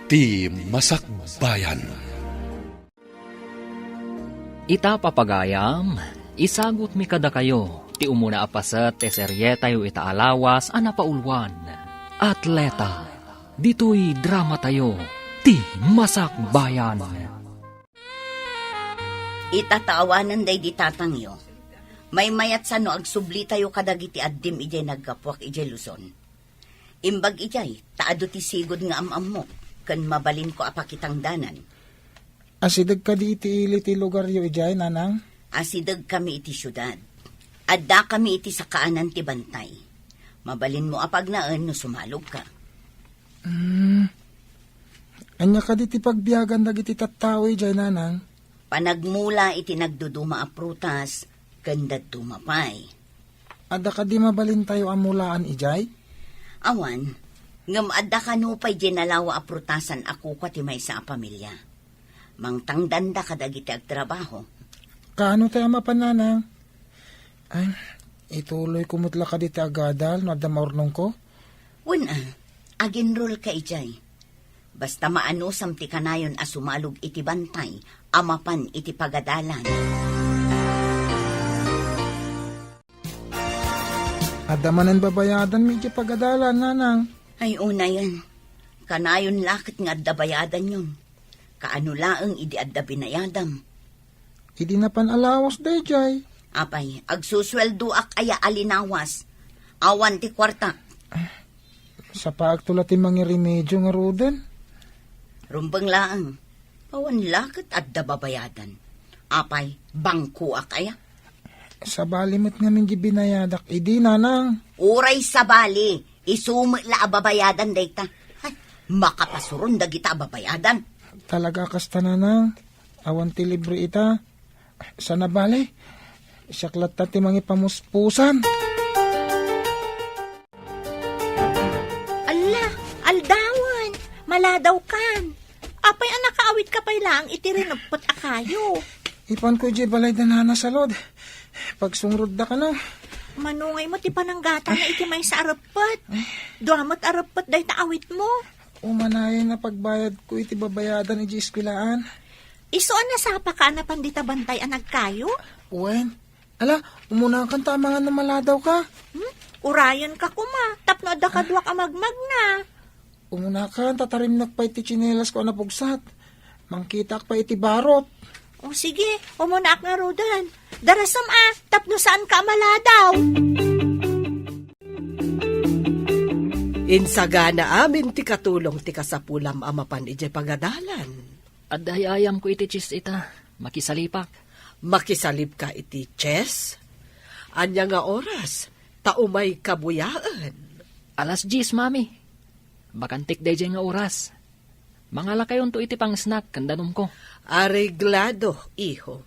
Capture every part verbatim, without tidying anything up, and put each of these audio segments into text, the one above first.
Ti Masakbayan. Ita, papagayam, isagutmi kadakayo ti umuna a paset ti serietayo ita a lawas a napauluan, Atleta. Ditoy dramatayo, Ti Masakbayan. Ita ta awanen daydi tatangyo, maymayatsa no agsublitayo kadagiti addim idiay naggapuak idiay Luzon. Imbag idiay, ta adu ti sigud nga am-ammok, ken mabalinko a pakitangdanan. Asideg kadi iti ili ti lugaryo idiay, Nanang? Asideg kami iti siudad. Adda kami iti sakaanan ti bantay. Mabalinmo a pagnaen no sumalogka. Hmm. Ania kadi ti pagbiagan dagiti tattao idiay, Nanang? Panagmula iti nagduduma a prutas, ken dadduma pay. Adda kadi mabalintayo a mulaan idiay? Awan, ngem adda kano pay diay nalawa a prutasan a kukua ti maysa a pamilia. Mangtangdanda kadagiti agtrabaho. Kaano tay a mapan, Nanang? Ay, ituloyko met la kadi ti agadal no adda maurnongko? Wen a, aginrolka idiay. Basta maanusam ti kanayon a sumalog iti bantay a mapan iti pagadalan. Adda manen babayadanmi iti pagadalan, Nanang? Ay, unayen. Kanayon la ket nga adda bayadanyon. Kaano laeng idi adda binayadam? Idi napan a lawas daydiay. Apay, agsusueldoak aya a linawas? Awan ti kuartak. Sapaagto la ti mangiremedio ngaruden. Rumbeng laeng. Awan la ket adda babayadan. Apay, bangkoak aya? Sabali met ngamin di binayadak idi, Nanang. Uray sabali, isu met la a babayadan dayta. Ay, makapasuron dagita a babayadan. Talaga kasta, Nanang. Awan ti libre ita. Sana bale, siak latta ti mangipamuspusan. Alla, aldawen, maladawkan. Apay a nakaawitka pay laeng iti rineppet a kayo? Ipanko idiay balay da Nana Salud. Pagsungrod da kano. Mano ngay met ti pananggatana iti maysa a reppet? Dua met a reppet dayta awitmo. Umanayen a pagbayadko iti babayadan idiay eskuelaan. Isu a nasapaka a napan dita bantay a nagkayo? Wen, ala, umunakan ta amangan no maladawka. Hmm? Urayenka koma, tapno adda kaduak a magmagna. Umunakan ta tarimnak pay ti tsinelasko a napugsat. Mangkitaak pay iti barot. O sige, umunaak ngaruden. Darasem a, tapno saanka a maladaw. Insagana amin ti katulong ti kasapulam a mapan idiay pagadalan. Adda ay-ayamko iti chess ita. Makisalipak. Makisalipka iti chess? Ania nga oras? Ta umayka buyaen. Alas dies, Mami. Bakantik daydiay nga oras. Mangalakayonto iti pang-snack ken danumko. Areglado, iho.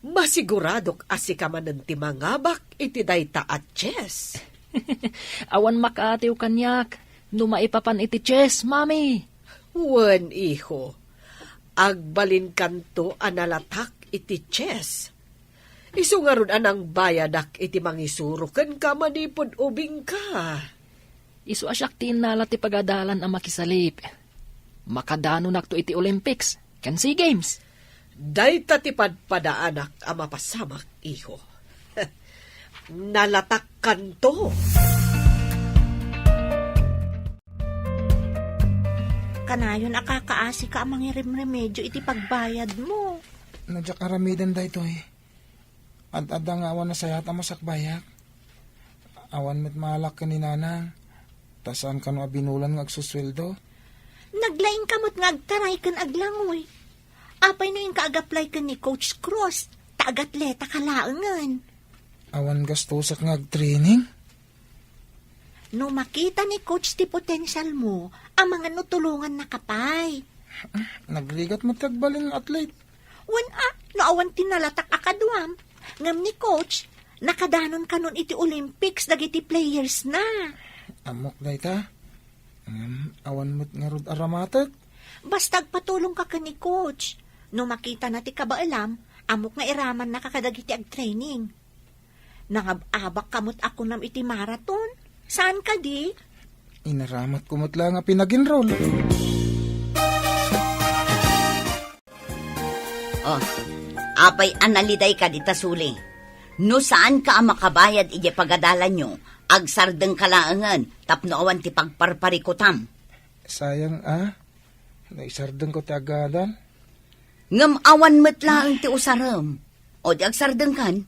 Masiguradok a sika manen ti mangabak iti dayta a chess. Awan makaatiw kaniak no maipapan iti chess, Mami. Wen, iho. Agbalinkanto a nalatak iti chess. Isu ngarud a nangbayadak iti mangisuro kenka manipud ubingka. Isu a siak ti innala ti pagadalan a makisalip. Makadanonakto iti Olympics ken SEA Games. Dayta ti padpadaanak a mapasamak, iho. Nalatakkanto. Kanayon a kakaasika a mangirimremedio iti pagbayadmo. No diak aramiden daytoy, ad-adda nga awan nasayaat a masakbayak. Awan met maalak ken ni Nanang, ta saan kano a binulan nga agsusueldo. Naglaingka met nga agtaray ken aglangoy. Apay no inka ag-apply ken ni Coach Cruz, ta agatleta ka laengen. Awan gastusak nga agtraining? No makita ni Coach ti potensialmo, amangan no tulongannaka pay. Nagrigat met ti agbalin nga athlete. Wen a, no awan ti nalatak a kaduam. Ngem ni Coach, nakadanon kanon iti Olympics dagiti players na. Ammok dayta. Ngem awan met ngarud a ramatek. Basta agpatulongka ken ni Coach. No makitana ti kabaelam, ammok nga iramannaka kadagiti agtraining. Nangab-abakka met a kunam iti marathon. Saan kadi? Inaramatko met la nga pinag-enroll. Oh, apay a nalidayka dita suli? No saanka a makabayad idiay pagadalanyo, agsardengka laengen tapno awan ti pagparparikutam. Sayang a, naisardengko ti agadal. Ngem awan met laeng ti usarem. O di agsardengkan,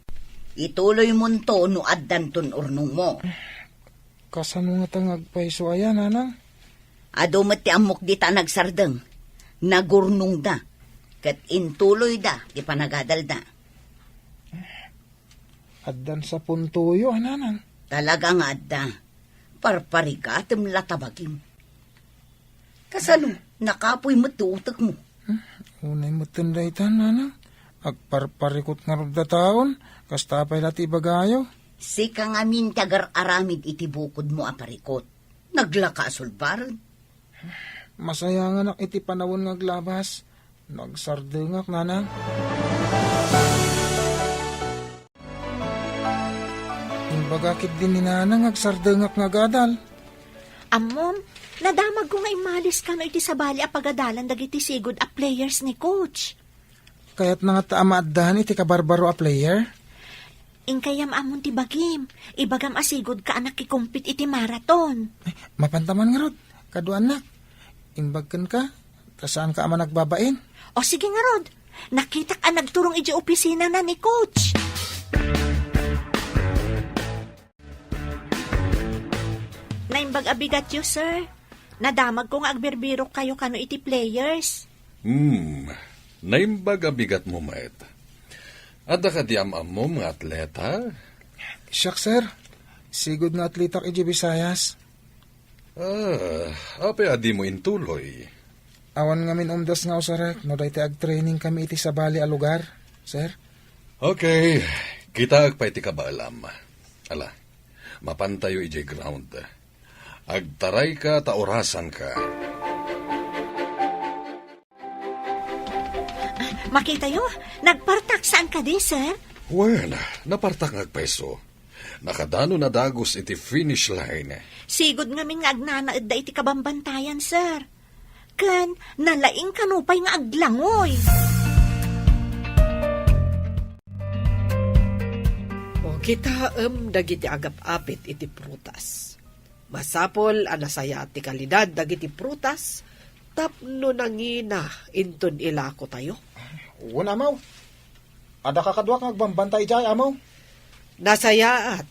ituloymonto no addanton urnongmo. Kasano ngata nga agpayso aya, nanang? Adu met ti ammok dita a nagsardeng. Nagurnongda. Ket intuloyda ti panagadalda. Addan sa puntoyo, a, nanang? Talaga nga adda. Parparigatem la ta bagim. Kasano? Nakapoy met ti utekmo. Hmm, unay met dayta, nanang. Agparparikut ngarud dataon, kasta pay la ti ibagayo. Sika ngamin ti agar-aramid iti bukodmo a parikut. Naglaka a sulbaren. Masayanganak iti panawen nga aglabas. Nagsardengak, nanang. Imbaga ketdi ni nanang nga agsardengak nga agadal. Ammom, nadamagko nga immalis kano iti sabali a pagadalan dagiti sigud a players ni coach. Kayatna ngata a maaddan iti kabarbaro a player? Inkay ammom ti bagim, ibagam a sigudka a nakikompete iti marathon. Ay, mapanta man ngarud, kaduanak. Imbag kenka, ta saanka a managbabain. O sige ngarud, nakitak a nagturong idiay opisinana ni coach. Naimbag a bigatyo, sir. Nadamagko nga agbirbirokkayo kano iti players. Hmm, naimbag a bigatmo met. Adda kadi am-ammom nga atleta? Siak, sir. Sigud nga atletak idiay Visayas. Ah, apay a dimo intuloy? Awan ngamin umdas nga usarek no daytoy agtraining kami iti sabali a lugar, sir. Okay, kitaek pay ti kabaelam. Ala, mapantayo idiay ground. Agtarayka ta orasanka. Makitayo, nagpartak saan kadi, sir? Well, napartak nga agpayso. Nakadano nadagus iti finish line. Sigud ngamin nga agnanaedda iti kabambantayan, sir. Ken nalaing kano pay nga aglangoy. O, kitaem dagiti agap-apit iti prutas. Masapul a nasayaat ti kalidad dagiti prutas tapno nangina inton ilakotayo. Wen, Amaw. Adda kakaduak nga agbambantay idiay, Amaw. Nasayaat.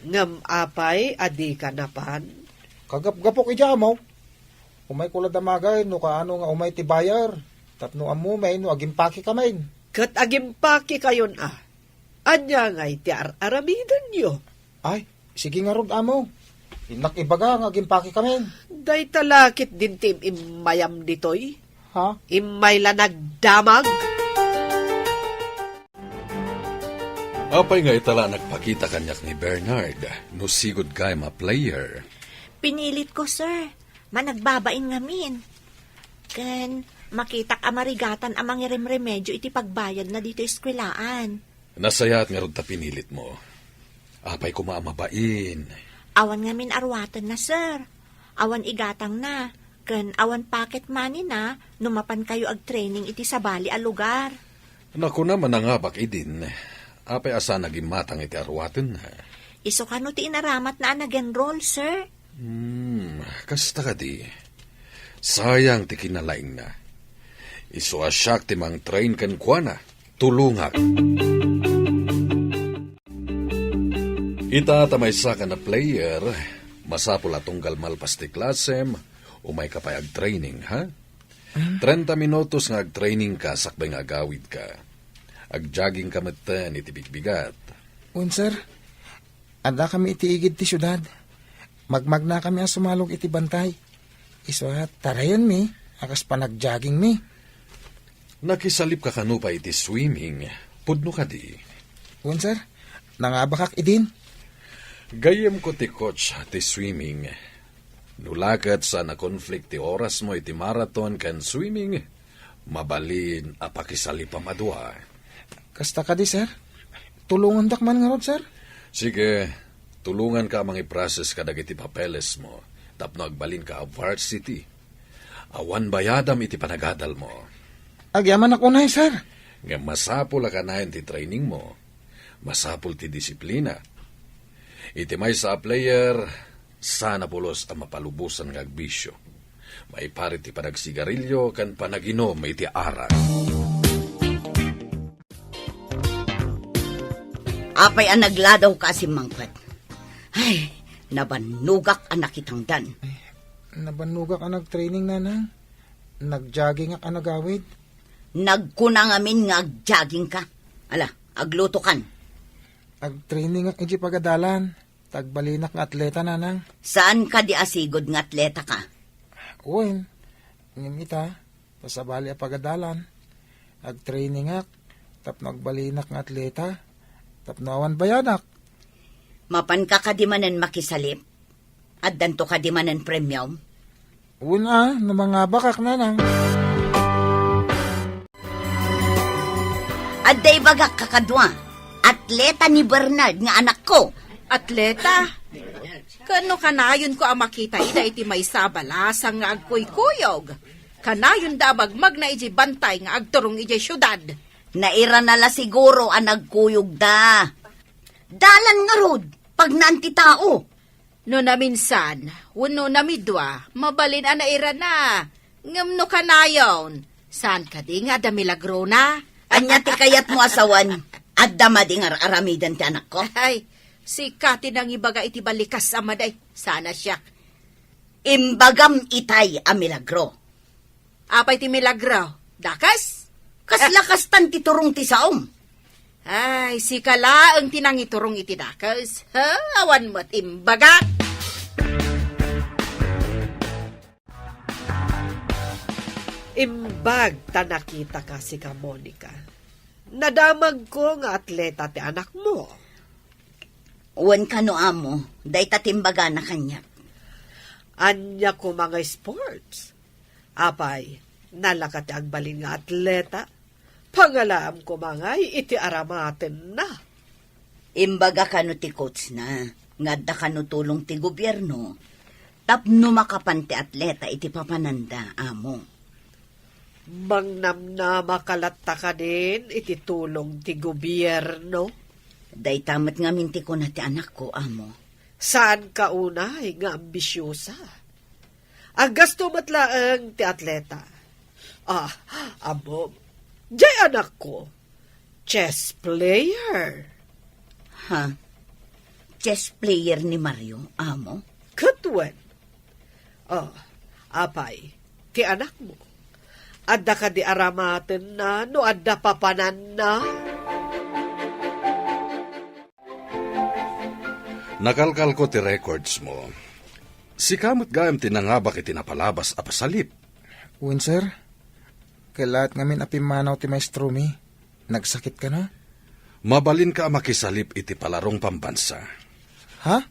Ngem apay a dika napan? Kagapgapok idiay, Amaw. Umayko la damagay no kaano nga umay ti buyer. Tapno ammomi no agimpakekamin. Ket agimpakekayon a. Ania ngay ti ar-aramidenyo? Ay, sige ngarud, Amaw. Innak ibaga nga agimpakekamin. Dayta la ketdin ti im-immayam ditoy. Ha? Immay la nagdamag. Apay nga ita la nagpakita kaniak ni Bernard no sigud gayam a player? Pinilitko, sir. Managbabain ngamin. Ken makitak a marigatan a mangiremremedio iti pagbayadna ditoy eskwelaan. Nasayaat ngarud ta pinilitmo. Apay koma a mabain? Awan ngamin aruatenna, sir. Awan igatangna, ken awan pocket money-na no mapankayo agtraining iti sabali a lugar. Nakuna, manangabak idin. Apay a saan a gimmatang iti aruatenna? Isu kano ti inaramatna a nag-enroll, sir? Hmm, kasta kadi. Sayang ti kinalaingna. Isu a siak ti mangtrain kenkuana. Tulongak. Ita ta maysa ka a player, masapul a tunggal malpas ti klasem, umayka pay agtraining, ha? Trenta minutos nga agtrainingka sakbay nga agawidka. Agjoggingka metten iti bigbigat. Wen, sir. Addakami iti igid ti siudad. Magmagnakami a sumalog iti bantay. Isu a tarayenmi a kas panagjoggingmi. Nakisalipka kano pay iti swimming? Pudno kadi? Wen, sir. Nangabakak idin. Gayyemko ti coach ti swimming. No la ket saan a conflict ti orasmo iti marathon ken swimming, mabalin a pakisalipam a dua. Kasta kadi, sir? Tulongandak man ngarud, sir? Sige, tulonganka a mangiprocess kadagiti papelesmo tapno agbalinka a varsity. Awan bayadam iti panagadalmo. Agyamanak unay, sir. Ngem masapul a kanayon ti training mo. Masapul ti disiplina. Iti maysa a player, saan a pulos a mapalubosan nga agbisio. Maiparit ti panagsigarilio ken panaginom iti arak. Apay a nagladaw ka a simmangpet? Ay, nabannogak a nakitangdan. Nabannogak a nagtraining, nanang. Nagjoggingak a nagawid. Nagkuna ngamin nga agjogging ka. Ala, agluto kan. Agtraining ak iti pagadalan. Tagbalinak nga atleta, nanang. Saan kadi a sigud nga atleta ka? Wen, ngem ita, ta sabali a pagadalan. Agtraining ak, tapno agbalinak nga atleta, tapno awan bayadak. Mapan ka kadi manen makisalip? Addanto kadi manen premium? Wen a, no mangabakak, nanang. Adda ibagak kakadua, atleta ni Bernard nga anakko. Atleta? Ken no kanayonko a makita ida iti maysa a balasang nga agkuykuyog, kanayonda a magmagna idiay bantay nga agturong idiay siudad. Nairana la siguro a nagkuyogda. Dalan ngarud, pagnaan ti tao. No naminsan, wenno namidua, mabalin a nairana. Ngem no kanayon, saan kadi nga adda milagrona? Ania ti kayatmo a sawen? Adda madi nga ar-aramiden ti anakko? Ay, sika ti nangibaga iti balikas a madi. Saan a siak. Imbagam itay a milagro. Apay ti milagro? Dakes? Kasla kastan ti turong ti saom. Ay, sika laeng ti nangiturong iti dakes. Ha? Awan met imbagak. Imbag ta nakitaka, sika, Monica. Nadamagko nga atleta ti anakmo. Wen kano, amo, dayta ti imbagana kaniak. Ania koma nga sports? Apay, nalaka ti agbalin nga atleta? Pangalaam koma ngay iti aramatenna. Imbaga kano ti coachna nga adda kano tulong ti gobierno tapno makapan ti atleta iti papananda, amo. Mangnamnama ka latta kadin iti tulong ti gobierno? Dayta met ngamin ti kuna ti anakko, amo. Saanka unay nga ambisiosa. Aggasto met laeng ti atleta. Ah, ammom, diay anakko, chess player. Ha? Chess player ni Mario, amo? Ket wen. Oh, apay, ti anakmo? Adda kadi aramatenna no adda papananna? Nakalkalko ti records mo. Sika met gayam ti nangabak iti napalabas a pasalip. Wen, sir. Kellaat ngamin a pimmanaw ti maestromi. Nagsakit kano? Mabalinka a makisalip iti palarong pambansa. Ha?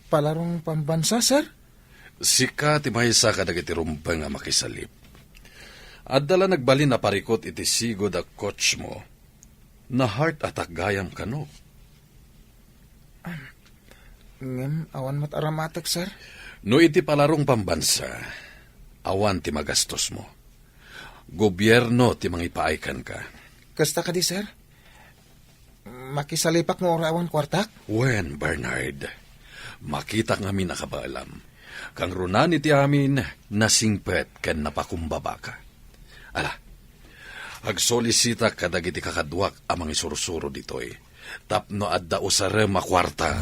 Palarong pambansa, sir? Sika ti maysa kadagiti rumbeng a makisalip. Adda la nagbalin a parikut iti sigud a coach mo. Na-heart attack gayam kano? Ngem awan met aramatek, sir. No iti palarong pambansa, awan ti magastos mo. Gobierno ti mangipaay kenka. Kasta kadi, sir? Makisalipak no uray awan kuartak? Wen, Bernard. Makitak ngamin a kabaelam. Kangrunaan iti amin, nasingpet ken napakumbabaka. Ala, agsolisitak kadagiti kakaduak a mangisursuro ditoy tapno adda usarem a kuarta.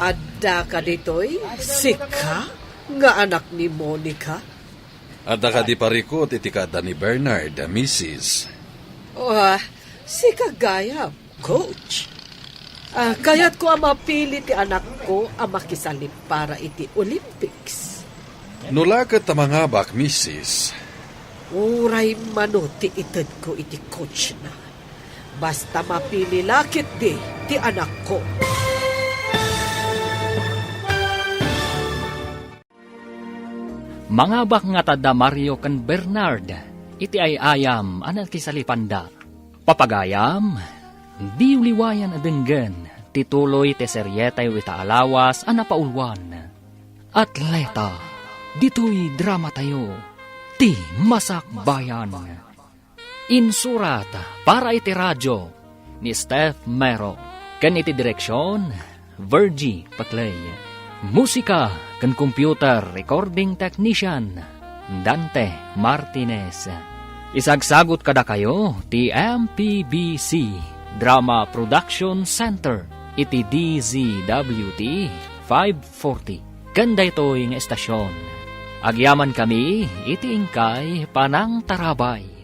Adda kaditoy, sika nga anak ni Monica? Adda kadi parikut iti kaadda ni Bernard, misis? Oh, sika gayam, coach. Ah, kayatko a mapili ti anakko a makisalip para iti Olympics. No la ket ta mangabak, misis. Uray mano ti itedko iti coachna. Basta mapili la ketdi ti anakko. Mangabak ngata da Mario ken Bernard iti ay-ayam a nakisalipanda. Papagayam, diyo liwayan a denggen ti tuloy ti serietayo ita a lawas a napauluan. Atleta, ditoy dramatayo, ti Masakbayan. Insurat para iti radio ni Steph Mero, ken iti direksyon, Virgie Paclay. Musika ken computer recording technician, Dante Martinez. Isagsagut kadakayo ti M P B C Drama Production Center iti D Z W T five forty. Ken daytoy nga estasyon, agyamankami iti inkay panangtarabay.